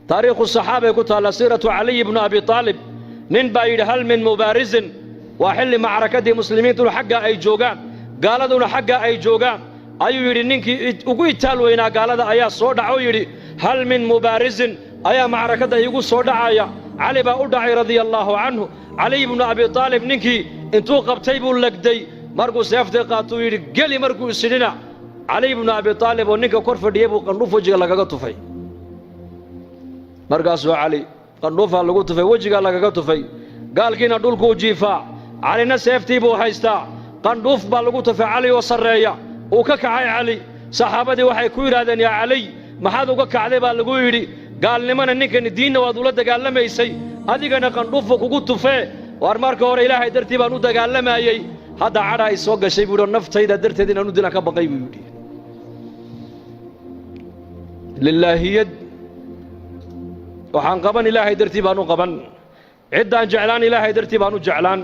Taariikhu saxaabay ku taalla, siiratu Caliy ibnu Abi Aalib. Nin baa yidhi: "Hal min mubaarisin?" Waa xilli macrakadii muslimiintuna xagga ay joogaan, gaaladuna xagga ay joogaan. Ayuu yidhi, ninkii ugu itaal weynaa gaalada ayaa soo dhaca oo yidhi: "Hal min mubaarisin?" Ayaa macrakadda iigu soo dhacaya. Cali baa u dhacay, radia allaahu canhu. Caliy ibnu Abi Aalib ninkii intuu qabtay buu legday. Markuu seeftii qaatuu yidhi: "Geli." Markuu isidhina, Caliy ibnu Abi Aalib oo ninka kor fadhiyey buu qandhuuf wejiga lagaga tufay. Markaasuu Cali qandhuufaa lagu tufay, wejigaa lagaga tufay. Gaalkiina dhulkuu jiifaa, Calina seeftii buu haystaa. Qandhuuf baa lagu tufay Cali oo sarreeya. Uu ka kacay Cali. Saxaabadii waxay ku yidhahdeen: "Yaa Caliy, maxaad uga kacday?" baa lagu yidhi. Gaalnimana ninkani diinna waad ula dagaalamaysay, adigana qandhuufu kugu tufee. "Waar, marka hore Ilaahay dartii baan u dagaalamayey, hadda cadhaa i soo gashay," buu yidhi, "naftayda darteed inaan u dilaan ka baqay," buu yidhi. Lilaahiyad waxaan qaban, Ilaahay dartii baan u qaban. Ciddaan jeclaan, Ilaahay dartii baan u jeclaan.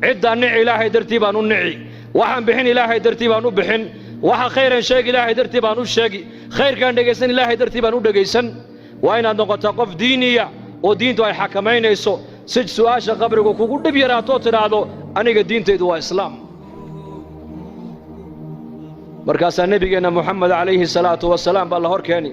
Ciddaan nici, Ilaahay dartii baan u nici. Waxaan bixin, Ilaahay dartii baan u bixin. Waxa khayran sheegi, Ilaahay dartii baan u sheegi. Khayrkaan dhegaysan, Ilaahay dartii baan u dhegaysan. Waa inaad noqotaa qof diiniya oo diintu ay xakamaynayso, si su'aasha qabrigu kugu dhib yaraatoo tidhaahdo: "Aniga diintaydu waa Islaam." Markaasaa Nebigeenna Moxamed calayhi salaatu wasalaam baa la hor keeni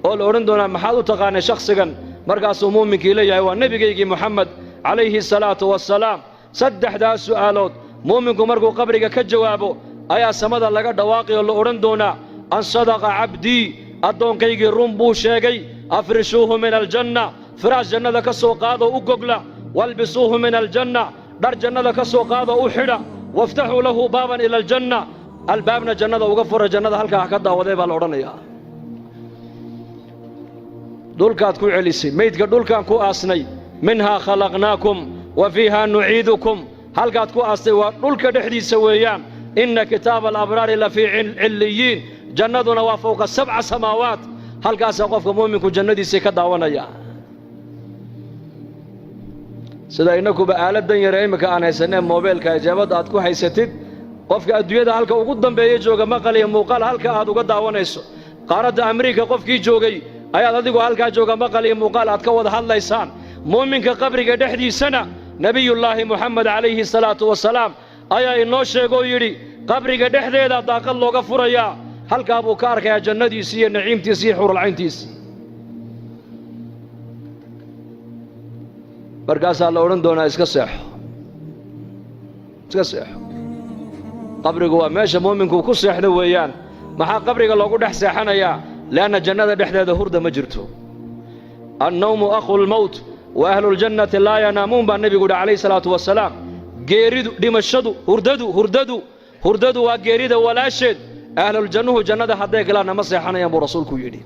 oo la odhan doonaa: "Maxaad u taqaanay shakhsigan?" Markaasuu muuminkii leeyahay: "Waa nebigaygii Moxamed calayhi salaatu wasalaam." Saddexdaas su'aalood muuminku markuu qabriga ka jawaabo ayaa samada laga dhawaaqi oo la odhan doonaa: "An sadaqa cabdii, addoonkaygii run buu sheegay. Afrishuuhu min aljanna, firaash jannada ka soo qaadoo u gogla. Walbisuuhu min aljanna, dhar jannada ka soo qaadoo u xidha. Waftaxuu lahu baaban ila aljanna, albaabna jannada uga fura, jannada halkaa ha ka daawaday," baa la odhanayaa. Dhulkaad ku celisay meydka, dhulkaan ku aasnay. Minhaa khalaqnaakum wa fiihaa nuciidukum. Halkaad ku aastay waa dhulka dhexdiisa weeyaan. Inna kitaaba alabraari la fii cilliyiin. Jannaduna waa fowqa sabca samaawaat. Halkaasaa qofka muuminku jannadiisii ka daawanaya. Sida innakuba aaladan yare imminka aan haysanee moobeelka ijaabadda aad ku haysatid, qofka adduunyada halka ugu dambeeya jooga maqal iyo muuqaal halka aad uga daawanayso. Qaaradda Amriika qofkii joogay ayaad adigu halkaa jooga maqal iyo muuqaal aad ka wada hadlaysaan. Muuminka qabriga dhexdiisana Nebiyullaahi Moxamed calayhi salaatu wasalaam ayaa inoo sheegoo yidhi: qabriga dhexdeeda daaqad looga furayaa, halkaa buu ka arkayaa jannadiisii iyo naciimtiisii iyo xuuralcayntiisii. Markaasaa la odhan doonaa: "Iska seexo, iska seexo." Qabrigu waa meesha muuminku ku seexdo weeyaan. Maxaa qabriga loogu dhex seexanayaa? Li'anna jannada dhexdeeda hurda ma jirto. "Annawmu akhu lmowt wa ahluljannati laa yanaamuun," baa nebigu yidhi calayhi salaatu wasalaam. Geeridu, dhimashadu, hurdadu hurdadu hurdadu waa geerida walaasheed. Ahluljannuhu jannada hadday galaanna ma seexanayaan, buu rasuulku yidhi.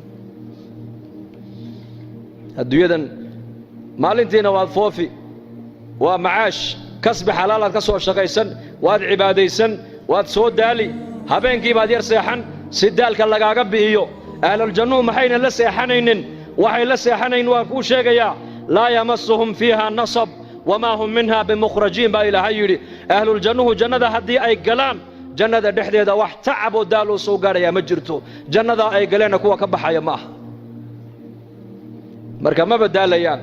Adduunyadan maalintiina waad foofi, waa macaash, kasbi xalaalaad ka soo shaqaysan, waad cibaadaysan, waad soo daali, habeenkii baad yar seexan si daalka lagaaga bi'iyo. Ahluljannuhu maxaynan la seexanaynin? Waxay la seexanayn waan kuu sheegayaa. "Laa yamasuhum fiiha nasab wamaa hum minha bimukhrajiin," baa Ilaahay yidhi. Ahluljannuhu jannada haddii ay galaan, jannada dhexdeeda wax tacab oo daaloo soo gaadhayaa ma jirto. Jannadaa ay galeenna kuwa ka baxaya ma aha. Marka maba daalayaan,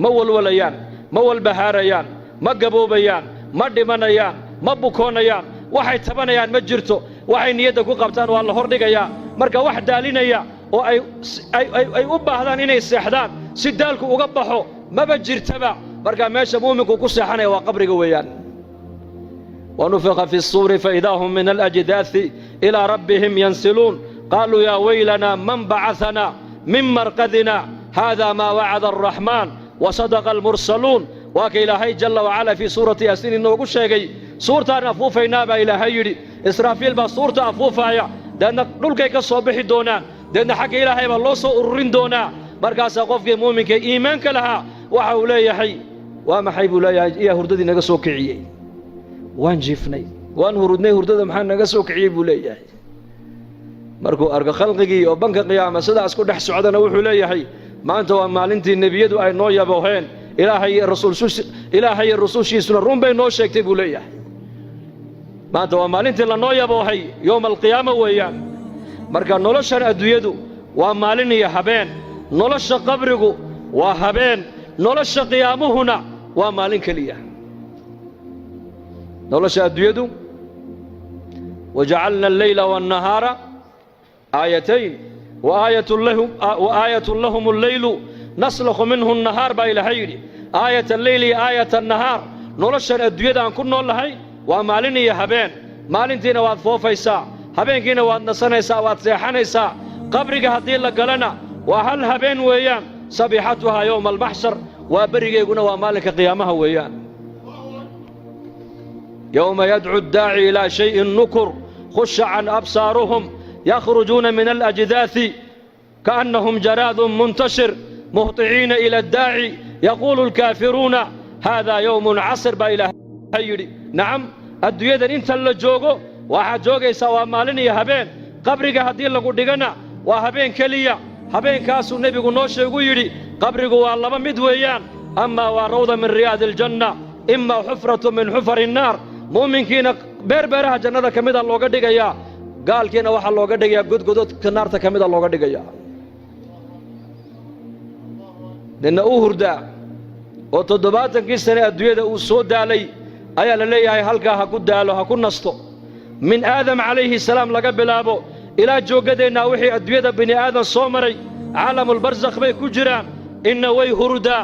ma walwalayaan, ma walbahaarayaan, ma gaboobayaan, ma dhimanayaan, ma bukoonayaan. Waxay tabanayaan ma jirto. Waxay niyadda ku qabtaan waa la hordhigayaa. Marka wax daalinaya oo ay u baahdaan inay seexdaan si daalku uga baxo maba jirtaba. Marka meesha muuminku ku seexanaya waa qabriga weeyaan. Wanufiqa fi الsuuri faidaa hum min alأjdaai ilىa rabbihim yansiluun. Qaaluu yaa waylanaa man bacaثana min marqadina hada maa wacada الraxmaan wasadaqa almursaluun. Waa ka Ilaahay jalla wacala fii suurati Yaasiin inoogu sheegay. Suurtaan afuufaynaa, baa Ilaahay yidhi. Israafiil baa suurta afuufaaya. Deedna dhulkay ka soo bixi doonaan, deedna xagga Ilaahay baa loo soo ururin doonaa. Markaasaa qofkii muuminka iimaanka lahaa waxa uu leeyahay: "Waa maxay?" buu leeyahay. "Iyaa hurdadii naga soo kiciyey? Waan jiifnay, waan hurudnay, hurdada maxaa naga soo kiciyey?" buu leeyahay. Markuu arko khalqigii oo banka qiyaama sidaas ku dhex socdana, wuxuu leeyahay: "Maanta waa maalintii nebiyadu ay noo yabooheen. Ilaahay iyo rusushiisuna run bay noo sheegtay," buu leeyahay. Maanta waa maalintii lanoo yaboohay, yowma alqiyaama weeyaan. Marka noloshan adduunyadu waa maalin iyo habeen. Nolosha qabrigu Waa habeen, nolosha qiyaamuhuna waa maalin keliya. Nolosha adduunyadu, wajacalna alleyla waannahaara aayatayn wa aayatun lahum alleylu naslakhu minhu annahaar, baa Ilaahay yidhi. Aayat alleyli iyo aayat annahaar. Noloshan adduunyada aan ku nool nahay waa maalin iyo habeen. Maalintiina waad foofaysaa, habeenkiina waad nasanaysaa, waad seexanaysaa. Qabriga haddii la galana waa hal habeen weeyaan. Sabiixatuhaa yowma almaxshar, waa berigeyguna waa maalinka qiyaamaha weeyaan. Yowma yadcu addaaci ilaa shayin nukur, khusha can absaaruhum, yakhrujuuna min alajdaasi kaannahum jaraadun muntashir, muhطiciina ila addaaci, yaquulu alkaafiruuna haadaa yowmun casir, baa Ilaahay yidhi. Nacam, adduunyadan inta la joogo waxaad joogaysaa waa maalin iyo habeen. Qabriga haddii lagu dhigana waa habeen keliya. Habeenkaasuu nebigu noo sheegu yidhi, qabrigu waa laba mid weeyaan: amaa waa rawda min riyaadi aljanna, imaa xufratu min xufari innaar. Mu'minkiina beerbeeraha jannada ka mida looga dhigayaa, gaalkiina waxaa looga dhigayaa godgododka naarta ka mida looga dhigayaa. Ninna uu hurdaa oo 70kii sane adduunyada uu soo daalay ayaa la leeyahay halkaa ha ku daalo, ha ku nasto. Min Aadam calayhi salaam laga bilaabo ilaa jooggadeennaa, wixii adduunyada bini aadan soo maray caalamulbarsakh bay ku jiraan. Inna way hurdaa,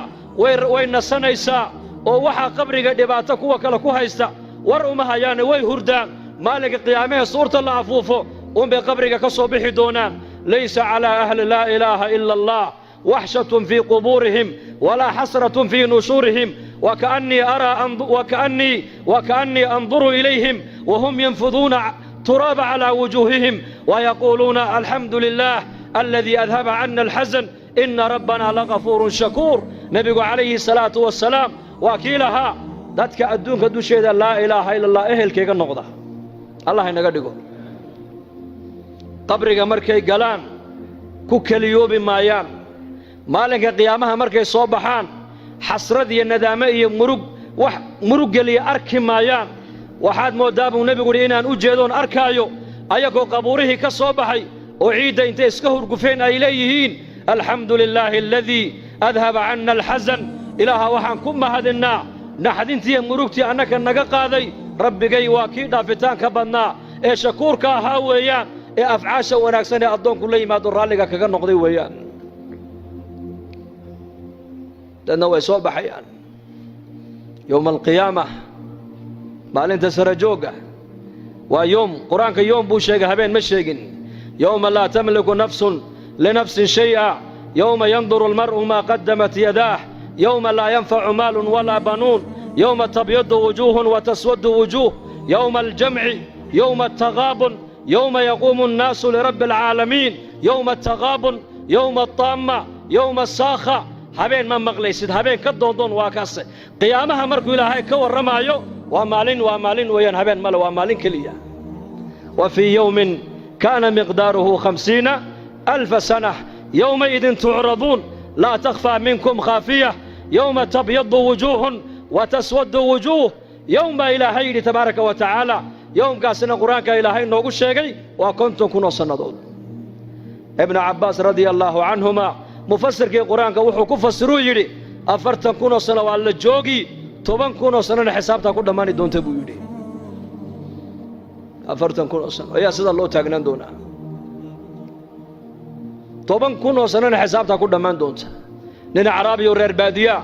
way nasanaysaa, oo waxaa qabriga dhibaato kuwa kale ku haysta war uma hayaane, way hurdaan. Maalinka qiyaamahee suurta la afuufo unbay qabriga ka soo bixi doonaan. Laysa calaa ahli laa ilaaha ila Allah waxshatun fii qubuurihim walaa xasratun fii nushuurihim, waka'annii anduru ilayhim wahum yanfuduuna turaaba calaa wujuuhihim wayaquuluuna alxamdu lilah aladii adhaba cana alxasan, ina rabbanaa lagafuurun shakuur. Nebigu calayhi salaatu wasalaam waa kii lahaa, dadka adduunka dusheeda laa ilaaha ila Allah ehelkayga noqda, Allah inaga dhigo, qabriga markay galaan ku keliyoobi maayaan. Maalinka qiyaamaha markay soo baxaan, xasrad iyo nadaame iyo murug wax murug geliya arki maayaan. Waxaad mooddaa, buu nebigu yidhi, inaan u jeedoon arkaayo ayagoo qabuurihii ka soo baxay oo ciidda intay iska hurgufeen ay leeyihiin: alxamdu lilaahi aladii adhaba canna alxasan. Ilaaha waxaan ku mahadinnaa naxdintiiyo murugtii annaka naga qaaday. Rabbigay waa kii dhaafitaanka badnaa ee shakuurka ahaa weeyaan, ee afcaasha wanaagsan ee addoonku la yimaado raalliga kaga noqday weeyaan. Dadna way soo baxayaan yowma alqiyaama, maalinta sarajoogga. Waa yoom, Qur-aanka yoom buu sheegay, habeen ma sheegin. Yowma laa tamliku nafsun linafsin shay'a, yowma yanduru almar'u maa qaddamat yadaah, yowma laa yanfacu maalun walaa banuun, yowma tabyadu wujuuhun wa taswadu wujuuh, yowma aljamci, yowma altagaabun, yowma yaquumu annaasu lirabbi alcaalamiin, yowma altagaabun, yowma altaamma, yowma asaakha. Habeen ma maqlaysid, habeen ka doondoon waa kaase. Qiyaamaha markuu Ilaahay ka warramaayo waa maalin, waa maalin weeyaan, habeen male, waa maalin keliya. Wa fii yowmin kaana miqdaaruhu 50,000 sana, yowmaidin tucraduun laa takhfaa minkum khaafiya, yowma tabyadu wujuuhun wa taswadu wujuuh. Yowm baa Ilaahay yidhi tabaaraka wa tacaala. Yowmkaasina Qur-aanka Ilaahay noogu sheegay waa 50,000 oo sannadood. Ibnu Cabbaas radia allaahu canhuma, mufasirkii Qur-aanka, wuxuu ku fasiruu yidhi, 40,000 oo sano waa la joogi, 10,000 oo sannona xisaabtaa ku dhammaani doonta, buu yidhi. 40,000 oo sano ayaa sidaa loo taagnaan doonaa, 10,000 oo sannona xisaabtaa ku dhammaan doonta. Nin acraabiyo reer baadiyaa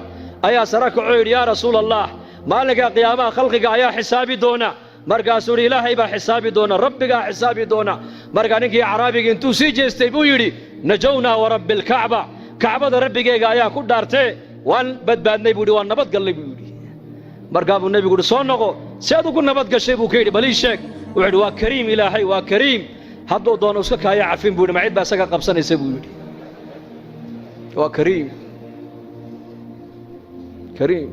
ayaa sara kacoo yidhi: yaa Rasuul Allah, maalinka qiyaamaha khalqiga ayaa xisaabi doona? Markaasuu yidhi: Ilaahay baa xisaabi doona, Rabbigaa xisaabi doona. Markaa ninkii acraabiga intuu sii jeestay buu yidhi: najownaa warabbi alkacba, Kacbada Rabbigayga ayaa ku dhaartee, waan badbaadnay, buu yidhi, waan nabadgallay, buu yidhi. Markaa buu nebigu yidhi: soo noqo, si aad ugu nabad gashay, buu ka yidhi, bal ii sheeg. Wuxuu yidhi: waa kariim Ilaahay, waa kariim, hadduu doono iska kaaya cafin, buu yidhi, ma cid baa isaga qabsanaysa, buu yidhi. Waa kariim, kariim.